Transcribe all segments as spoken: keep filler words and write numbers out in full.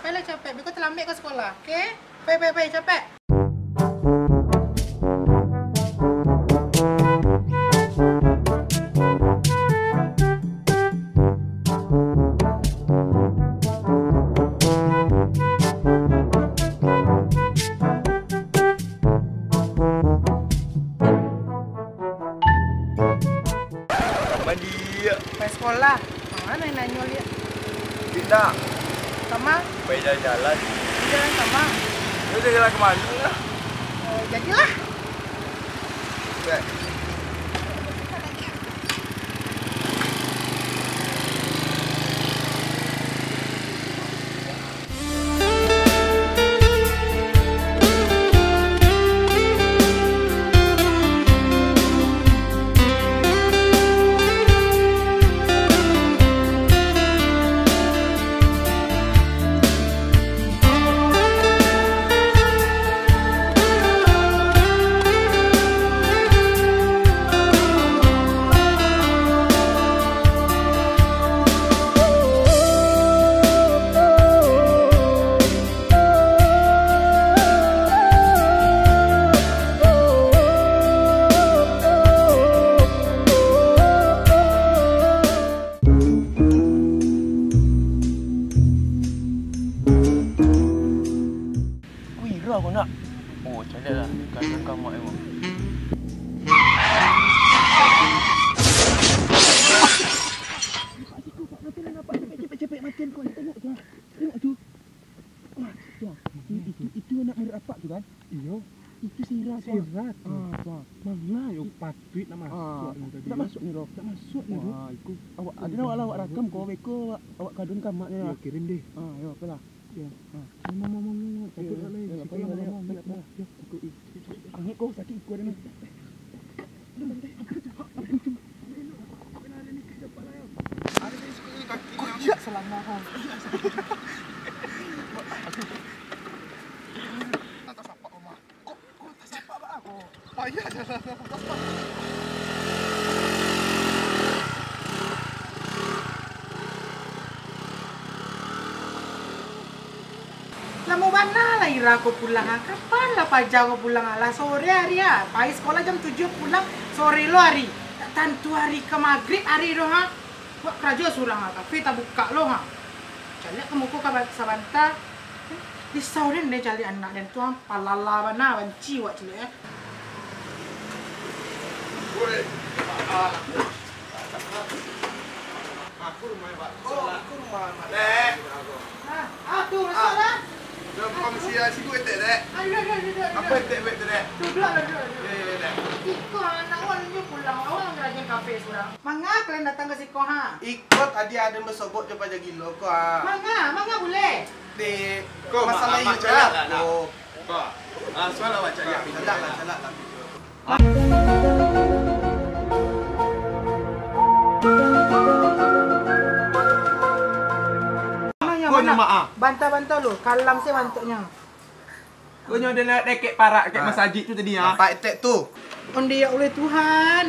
Pailah capek, beko talambek ka sakolah, oke? Pai, pai, pai, capek. Mandi. Pai sakolah. Manga nan nanyo liak? Indak. Kama? Pai jalan-jalan. Jalan kama? Yo, jalan ka mano lah? Eh, jadilah. Baik. Wih, Ira kau nak? Oh, caliak lah. Kasian kamak emang. Cepek, cepek, cepek, matian kau. Tengok tu. Tengok tu. Wah, tu, tu, itu, itu anak murid apak tu kan? Iyo. Itu si Ira tu. Si Ira tu. Ah, tu. Manga yo patuik nak masuk ni tadi. Nak masuk ni, Ro. Nak masuk ni, Ro. Wah, iku. Awak, ado nak awak, awak rakam ko, beko awak, awak kadun kamak ni. Yo, kirim deh. Ah, yo, apalah. Yo. Ah. Mau, mau, mau, mau, mau. Yo, yo, yo, apalah, apalah, apalah. Yo, iku, iku. Angek ko, sakik iku ado ni. Kok tidak selama kau? Lamo bana lah Ira ko pulang, ah. Kapan lah paja ko pulang, ah? Lah sore ari, ah. Pai sakolah jam tujuah pulang, sore lo ari. Tak tantu ari ka magrib ari doh, ah. Wak karajo surang, ah. Kafe tabukak lo, ah. Caliak ka muko ka ba-, sabanta. Eh, risau den, den caliak anak den tu, ah. Palala bana, banci wak caliak, eh. Woi, ah. Aku rumah, Pak. Oh, aku rumah, Pak. Dek. Ah, ah, tu, masuk lah. Dah, bukan mesti lah, sibuk etek, Dek. Aduh, aduh, aduh, aduh. Apa etek buat tu, Dek? Duduk lah, duduk, duduk. Ya, ya, ya, Dek. Iko anak awak nunjuk pulang, awak nak rajin kafe surang. Manga kalian datang ka siko, ha? Iko tadi ado basobok jo paja gilo ko, ha. Manga, manga buleh? Dek, ko masalah iyo lah, nak. Ko. Ah, soal awak caliak. Calak lah, calak lah video tu. Ko nyo mak ah. Banta-banta lo, kalam se bantuaknyo. Ko nyo ado lewat dakek parak, dakek masajik tu tadi, ah. Nampak etek tu. Ondeh, ya Allah Tuhan.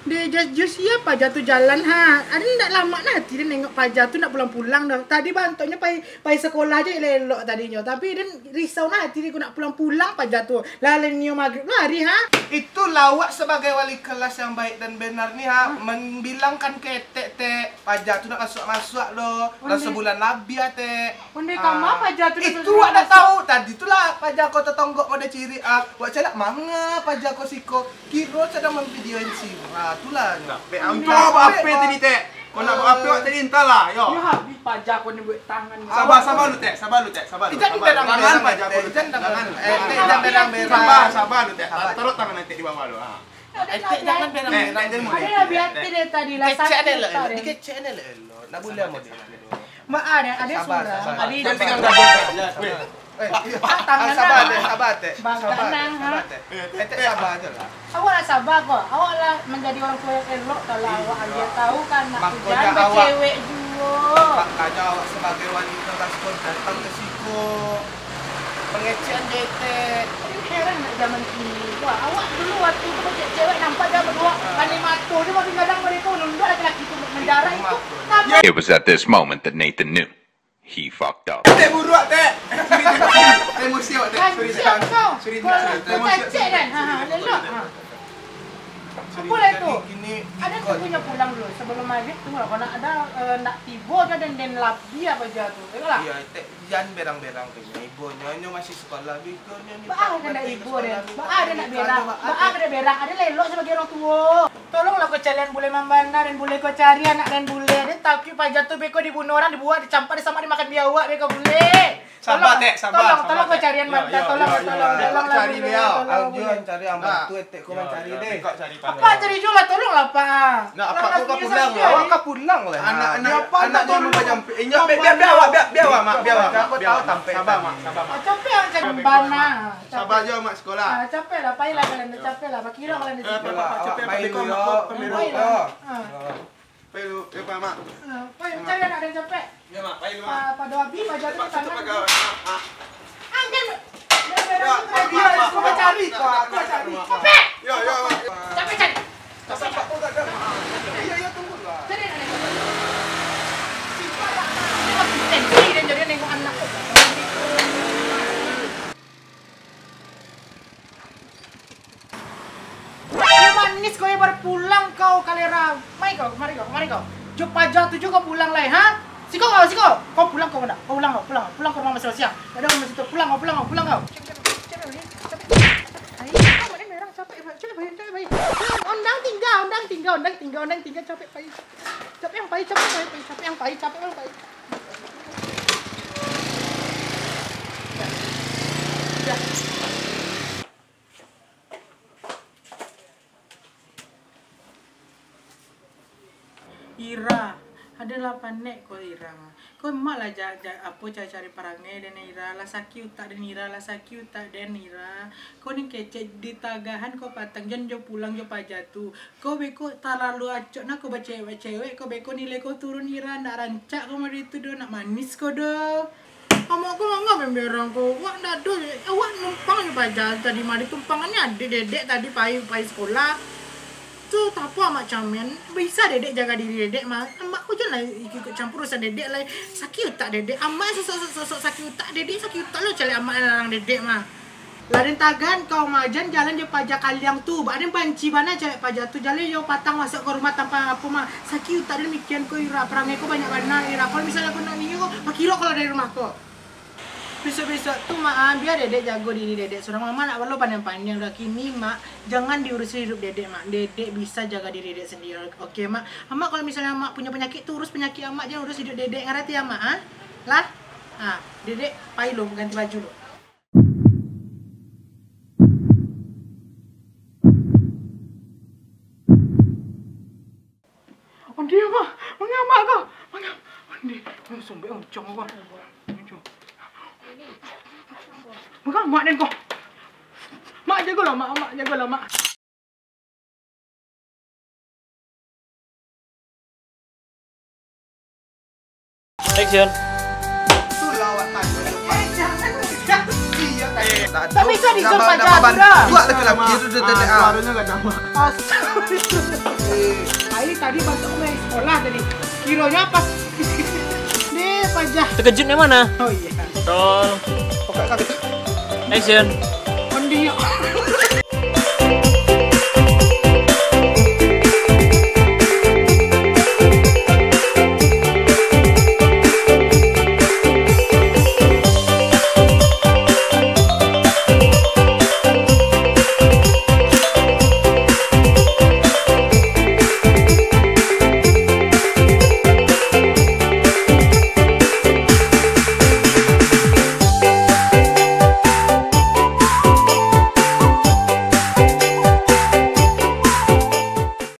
Deh, jas-, jas siapa jatuh jalan, ha? Ado ndak lamak nah ati den nengok paja tu ndak pulang-pulang doh. Tadi bantuaknyo pai Pai sakolah jo elok-elok tadinyo, tapi den risau nah ati den ko nak pulang-pulang paja tu. Lah, lah nio magrib lah ari, ha? Itulah awak sabagai wali kelas yang baik dan benar ni, ha, membilangkan ka etek, Tek, paja tu ndak masuak-masuak lo. Lah sabulan labiah, Tek. Ondeh kama paja tu. Itu awak ndak tahu. Tadi tu lah paja ko tatonggok model cirik, ah. Awak caliak manga paja ko siko. Kiro sadang mamvideoan si Ira tu lah nyo. Tek, ambo ba-ape tadi, Tek? Kau nak ba-ape awak tadi, antahlah, yo. Yo, habis paja kau ni buek tangan. Saba, saba lu, Tek, saba lu, Tek, saba lu. Jangan berang-berang, Tek. Jangan berang-berang. Saba, saba lu, Tek. Taruah tangan Tek di bawah lu, ha. Tek, jangan berang-berang. Tek, jangan. Ado lah, biar Tek dari tadi lah. Dikecek ado lah, elok. Dikecek ado lah, elok. Ndak buliah model tu. Mak, ado, ado surang. Sabar, sabar. Jan pegang dada. Weh. Eh, tangan sabar, Tek, sabar, Tek. Sabar, Tek. Eh, Tek, sabar ajo lah. Awak lah sabar ko. Awak lah manjadi urang tua yang elok, kalau awak agiah tahu ka anak tu, jan bacewek juo. Makonyo awak sabagai wali kelas ko datang ka siko. Pangecekan jo Tek. Heran nak zaman kini. Wah, awak dulu waktu tu kecek cewek nampak jan baduo. Panih mato jo, makin gadang mereka nunduk laki-laki tu manjarak itu. It was at this moment that Nathan knew. He fucked up. Tek buruak, Tek. Sorry, Tek. Emosi awak, Tek. Sorry, Tek. Sorry, Tek. Sorry, Tek. Emosi, sorry, Tek. Ha, ha, elok. Ha. Sorry, Tek. Apo lah tu? Kini ado tu punyo pulang dulu. Sebelum maghrib tu lah. Kalau nak ado, eh, nak tibo je den, den labiah aja tu. Tengoklah. Iyo, Tek. Jan berang-berang tu. Ibonyo, nyo masih sekolah. Biko nyo ni. Baa ka nak ibo den. Baa ka nak berang. Baa ka nak berang. Ado lah elok sabagai urang tuo. Tolonglah ko calian bule mambana den bule ko cari anak den bule. Den takuik paja tu beko dibunuh urang, dibuak, dicampak, disamak, dimakan biawak beko bule. Saba, Tek, saba, tolong, saba, tolong ko carian mantan, tolong, tolong, tolong lah bule, tolong bule. Anjuran cari mantan tu, Tek, ko mancari deh. Apak cari juo lah, tolonglah, Pak. Nah, apak ko ka pulang lah. Awak ka pulang lah. Anak, anak, anak tu lupa nyampe. Inyo, biar, biar, biar awak, biar, biar awak, Mak, biar awak, Mak. Saba, Mak, saba, Mak. Capek, capek. Mambana. Saba jo, Mak, sekolah. Ah, capek lah, pailah kalian, capek lah. Bakiro kalian di situ. Capek, Pak, capek, Pak. Pailah. Ah. Pai lu, eh, Pak, Mak. Ah, pai cari anak den capek. Yo, Mak, pai lu, Mak. Pa-, pado abih paja tu. Cepat, cepat, Mak. Angkan. Yo, Mak, Mak, Mak, Mak, Mak. Capek. Yo, yo, Mak. Capek cari. Capek, Mak. Iyo, iyo, tunggu lah. Cari anak den capek. Simpan lah. Ini lagi tensi den jadi nengok anak. Yo manis kau, yo baru pulang kau, kalera. Mai kau, kamari kau, kamari kau. Jo paja tu jo kau pulang lai, ha? Siko kau, siko. Kau pulang kau, nak. Kau pulang kau, pulang kau, pulang kau rumah masing-masing. Ado rumah situ, pulang kau, pulang kau, pulang kau. Capek, capek, capek, capek. Ai, kau ni merah, capek, capek, capek, capek. Ondang tingga, ondang tingga, ondang tingga, ondang tingga, capek, pai. Capek yang pai, capek, pai, pai, capek yang pai, capek yang pai. Ira, ado lah panek ko Ira. Ko emak lah ja-, ja-, apo cari-cari parangai den Ira, lah sakik utak den Ira, lah sakik utak den Ira. Ko ni kecek ditagahan ko patang jan jo pulang jo paja tu. Ko beko talalu acok nah ko bacewek-cewek, ko beko nilai ko turun Ira, ndak rancak ko mode itu doh, ndak manis ko doh. Amak ko manga memberang ko, wak ndak ado, awak numpang jo paja tadi mah, ditumpangan ni adek dedek tadi pai, pai sekolah. Tu tapo amak camen, bisa dedek jaga diri dedek mah. Amak ko janlah ikut-ikut campur urusan dedek lai. Sakik utak dedek, amak sosok-sosok sakik utak, dedek sakik utak lo caliak amak larang dedek mah. Lah den tagan kau mah, jan jalan jo paja kaliang tu. Baa den banci bana caliak paja tu, jalan jo patang masuak ka rumah tanpa apo mah. Sakik utak den mikian ko Ira, parangai ko banyak bana Ira. Kalau misalnyo ko nak ninggi ko, bakiro kalau dari rumah ko. Bisuak-bisuak tu mah, ah, bia dedek jago diri dedek surang. Amak ndak parlu pandiang-pandiang doh kini, Mak. Jangan diurusi hidup dedek, Mak. Dedek bisa jaga diri dedek sendiri. Oke, Mak. Amak kalau misalnyo Amak punyo panyakik tu, urus panyakik Amak, jan urus hidup dedek. Ngarati, Amak, ah? Lah? Ah, dedek pai lo, ganti baju lo. Ondi apa? Mangamak ko? Mangam-, Ondi, oh, sombek uncong ko. Uncong. Mangamak den ko. Mak, jagolah, Mak. Mak, jagolah, Mak. Action. Tapi kan itu paja sudah. Buat lagi-lagi itu dah. Ah, suaranya gak ada, Mak. Ai tadi masuk main sekolah tadi. Kironyo pas. Deh, paja. Terkejut yang mana? Oh iya. Roll. Action. Ondi.